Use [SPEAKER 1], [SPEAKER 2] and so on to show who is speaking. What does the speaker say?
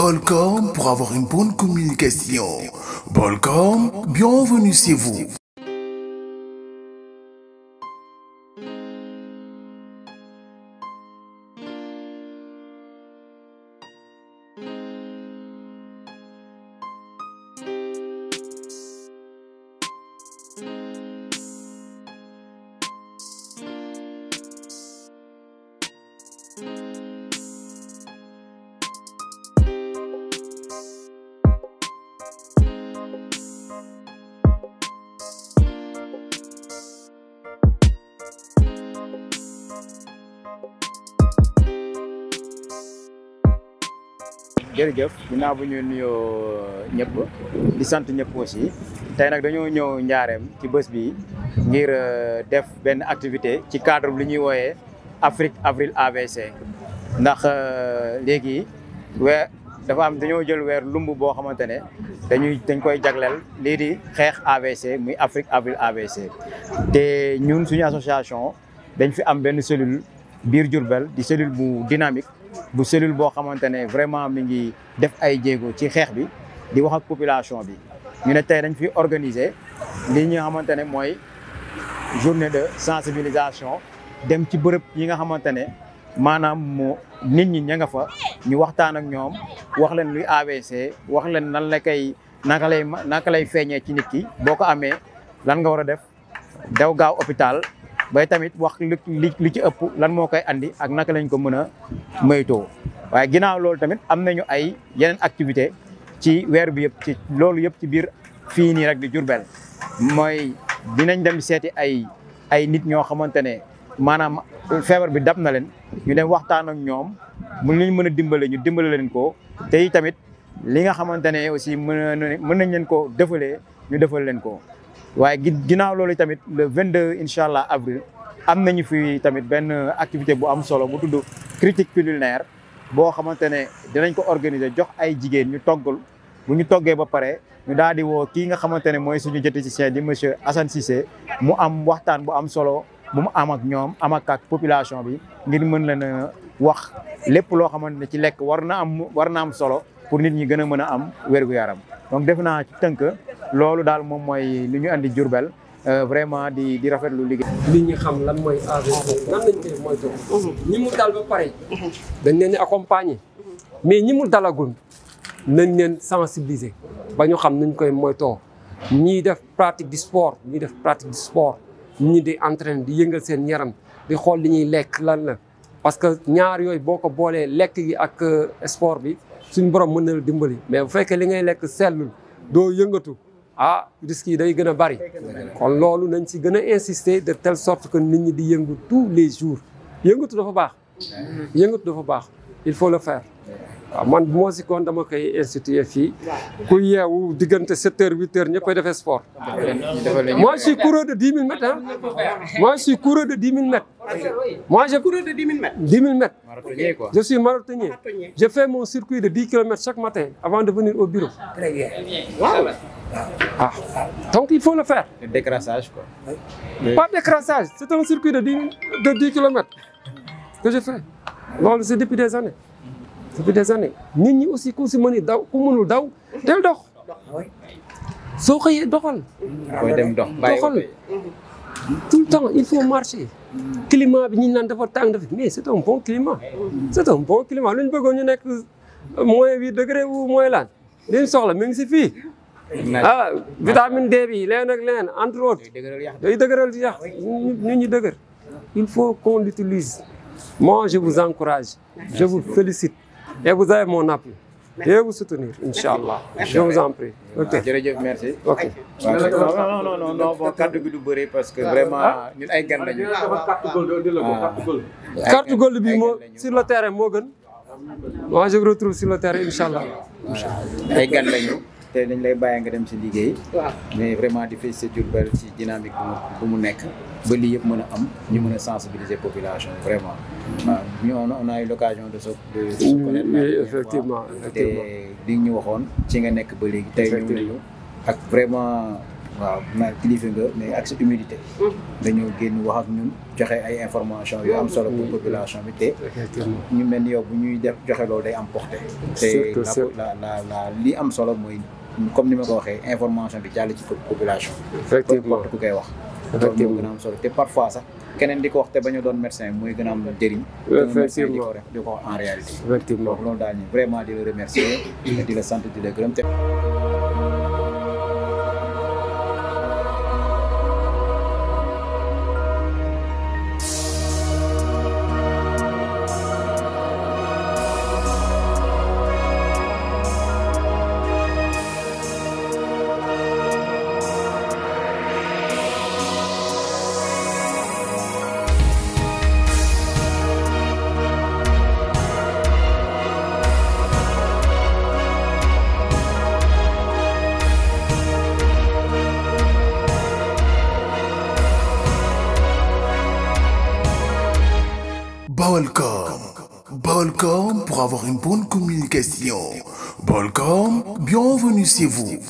[SPEAKER 1] Bolcom pour avoir une bonne communication. Bolcom, bienvenue chez vous.
[SPEAKER 2] jërëjëf ginnaaw bu ñu nuyoo ñëpp di sant ñëpp aussi tey nag dañoo ñëw Njaareem ci bés bi ngir def benn activité ci cadre li ñuy wooyee Afrique Avril AVC ndax léegi dafa am dañoo jël weer lumb boo xamante ne dañ koy jagleel lii di xeex AVC muy Afrique Avril AVC te ñun suñu association dañ fi am benn cellule biir Diourbel di cellule bu dynamique bu cellule boo xamante ne vraiment mi ngi def ay jéego ci xeex bi di wax ak population bi ñu ne tey dañ fi organiser li nga xamante ne mooy journée de sensibilisation dem ci bërëb yi nga xamante ne maanaam nit ñi ña nga fa ñu waxtaan ak ñoom wax leen luy AVC wax leen nan la koy naka lay feeñee ci nit ki boo ko amee lan nga war a def daw gaaw hôpital bay tamit wax li ci ëpp lan moo koy andi ak naka lañ ko mën a moytoo waaye ginnaaw loolu tamit am nañu ay yeneen activité ci weer bi yëpp ci loolu yëpp ci biir fii nii rek di Diourbel mooy dinañ dem seeti ay nit ñoo xamante ne maanaam feebar bi dab na leen ñu dem waxtaan ak ñoom mu liñ mën a dimbale ñu dimbale leen ko te tamit li nga xamante ne aussi mën nañ leen ko defalee ñu defal leen ko waaye ginnaaw loolu tamit le 22 incha allah avril am nañu fi tamit benn activité bu am solo bu tudd critique culinaire boo xamante ne dinañ ko organiser jox ay jigéen ñu toggal bu ñu toggee ba pare ñu daal di woo kii nga xamante ne mooy suñu diététicien di monsieur Assane Cissé mu am waxtaan bu am solo bu mu am ak ñoom am ak population bi ngir mën leen a wax lépp loo xamante ne ci lekk war na am solo pour nit ñi gën a mën a am wér-gu-yaram donc def naa ci tënk loolu daal moom mooy li ñu andi Diourbel vraiment di rafetlu liggéey.
[SPEAKER 3] nit ñi xam lan mooy AVC nan lañ koy moytoo. ñi mu dal ba pare dañ leen di accompagner mais ñi mu dalagul nañ leen sensibiliser ba ñu xam nuñ koy moytoo ñii def pratique du sport ñii di entraîner di yëngal seen yaram di xool li ñuy lekk lan la parce que ñaar yooyu boo ko boolee lekk gi ak sport bi suñ borom mën na la dimbali mais bu fekkee li ngay lekk sellul doo yëngatu risques yi day gën a bari kon loolu nañ ci gën a insister de telle sorte que nit ñi di yëngu tous les jours yëngatu dafa baax il faut le faire waaw man bu ma si kon dama koy instituer fii ku yeewu diggante 7 heures 8 heures ñëpp koy defee sport. Moi je suis coureur de 10 000 mètres hein. Moi je suis coureur de 10 000 mètres. Moi je coureur de 10 000 mètres. 10 000 mètres.
[SPEAKER 2] Marathonnier quoi.
[SPEAKER 3] Je suis marathonnier. Je fais mon circuit de 10 km chaque matin avant de venir au bureau.
[SPEAKER 4] Très bien.
[SPEAKER 3] Wow. Donc il faut le faire.
[SPEAKER 2] Le décrassage quoi.
[SPEAKER 3] Pas de décrassage, c'est un circuit de 10 km que je fais. Bon, c'est depuis des années. nit ñi aussi ku si mën daw ku mënul daw del dox soo xëyee doxal.
[SPEAKER 2] koy dem doxal
[SPEAKER 3] tout le temps il faut marcher. climat bi ñu naan dafa tàng dafa mais c'est un bon climat. lu ñu bëggoon ñu nekk moins 8 degré ou moins lan li ñu soxla mi ngi si fii. vitamine D bi leen ak leen entre autres. day dëgëral yax nit ñi dëgër. il faut qu'on l'utilise. Moi je vous encourage. Je vous félicite. Et vous avez mon appui. Je vais vous soutenir, Inch'Allah. Je vous en prie. Ok.
[SPEAKER 2] Jërëjëf, merci.
[SPEAKER 3] Ok.
[SPEAKER 2] Non, bon kaddu gi du bëri parce que vraiment ñun ay gan lañu.
[SPEAKER 3] Carte gold bi moo sur le terrain moo gën. Moi je vous retrouve sur le terrain, Inch'Allah.
[SPEAKER 2] Ay gan lañu. te dañ lay bàyyi nga dem si liggéey. mais vraiment di féliciter Diourbel ci dynamique bu mu nekk ba lii yëpp mën a am ñu mën a sensibiliser population vraiment. waaw on a eu l'occasion de se connaître.
[SPEAKER 3] Oui, effectivement.
[SPEAKER 2] te li ñu waxoon ci nga nekk ba léegi tey ñëw nañu ak vraiment waaw naa kilifa nga mais ak sa humilité. dañoo génn wax ak ñun joxe ay information yu am solo pour population bi te ñu mel ni yow bu ñuy def joxe loolu day am portée. te la li am solo mooy comme ni ma ko waxee information bi jàll ci population.
[SPEAKER 3] effectivement
[SPEAKER 2] ku koy wax. loolu moo gën a am solo te parfois sax keneen di ko wax te bañ a doon médecin mooy gën a am njëriñ.
[SPEAKER 3] effectivement
[SPEAKER 2] di ko wax en réalité.
[SPEAKER 3] effectivement
[SPEAKER 2] donc loolu daal ñu vraiment di la remercier. di la sant di la gërëm te.
[SPEAKER 1] Balcom pour avoir une bonne communication. Balcom, bienvenue chez vous.